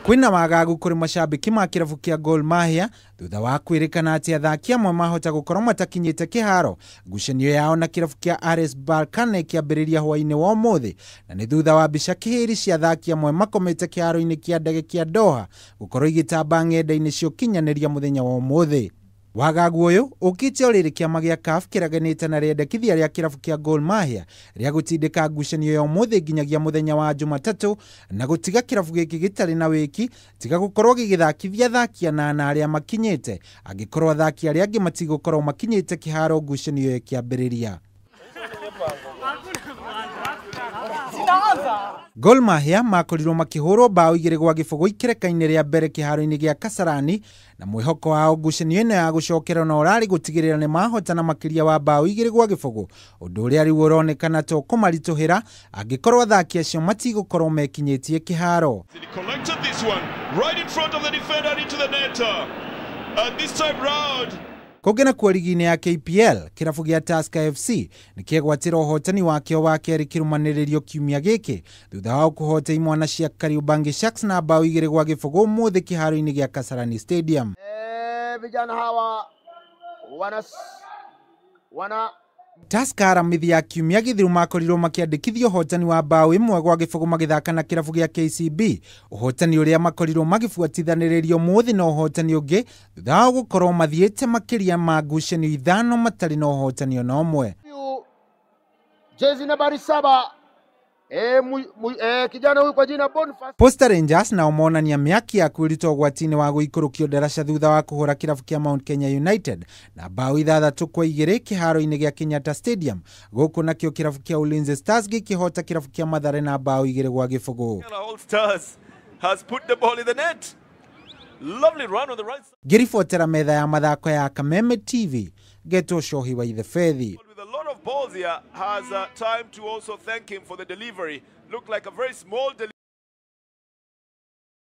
Kwĩna wagagu kũrĩ macambĩki ma kĩrabu kĩa Gor Mahia thutha wa kwĩrĩkana atĩ athaki amwe mahota gũkorwo matakinyĩte kĩharo ngucanio yao na kĩrabu kĩa RS Berkane kĩambĩrĩria hwaĩ-inĩ wa ũmũthĩ, na nĩ thutha wa mbica kĩhĩri cia athaki amwe makomete kĩharo-inĩ kĩa ndege kĩa Doha gũkorwo igĩtamba ng'enda-inĩ cia ũkinyanĩria mũthenya wa ũmũthĩ. Wagagu ũyũ ũkĩte o rĩrĩ kĩama gĩa CAF kĩreganĩte na rĩendekithia rĩa kĩrabu kĩa Gor Mahia rĩa gũtindĩka ngucanio ya ũmũthĩ nginyagia mũthenya wa Jumatatũ na gũtiga kĩrabu gĩkĩ gĩtarĩ na wĩki tiga gũkorwo gĩgĩthakithia athaki anana arĩa makinyĩte angĩkorwo athaki arĩa angĩ matigũkorwo makinyĩte kĩharo ngucanio ĩkĩambĩrĩria. Gor Mahia makorirwo makĩhũrwo bao 2-0 ikereka-inĩ rĩa mbere kĩharo-inĩ gĩa Kasarani na mwĩhoko wao ngucanio ĩno ya gũcokerwo na ũrarĩ gũtigĩrĩra nĩ mahotana makĩria wa bao 2-0, ũndũ ũrĩa rĩu ũronekana to kũmaritũhĩra angĩkorwo athaki acio matigũkorwo mekinyĩtie kĩharo. Kũngĩ nakuo rigi-inĩ ya KPL, kĩrabu gĩa Tusker FC nĩ kĩegwatĩra ũhotani wakĩo wa kerĩ kĩrũmanĩrĩrio kiumia gĩkĩ thutha wa kũhota imwana cia Kariobangi Sharks na bao 2-0 ũmũthĩ kĩharo-inĩ gĩa Kasarani Stadium. Vijana hawa wana Tusker aramithi ya kiumia gĩthiru makorirwo makĩandĩkithia ũhotani wa bao 1-0 magĩthaka na kĩrabu gĩa KCB, ũhotani ũrĩa makorirwo magĩbuatithanĩrĩrio mũthĩ na ũhotani ũngĩ thutha wa gũkorwo mathiĩte makĩria ma ngucanio 5 matarĩ na ũhotani ona ũmwe. Jezi nambari 7 kijana huyu kwa jina Boniface. Posta Rangers nao monania mĩaki ya kwĩruta ũgwati-inĩ wa gũikũrũkio ndaraca thutha wa kũhũra kĩrabu kĩa Mount Kenya United na bao 6-2 kĩharo-inĩ gĩa Kenyatta Stadium. Gũkũ nakĩo kĩrabu kĩa Ulinzi Stars gĩkĩhota kĩrabu kĩa Mathare na bao 2-0. All Stars has put the ball in the net. Lovely run on the right side. Ngĩribotera metha ya mathako ya Kameme TV, Geto Shohi wa Ithefethi. With a lot of balls here, has time to also thank him for the delivery. Looked like a very small delivery.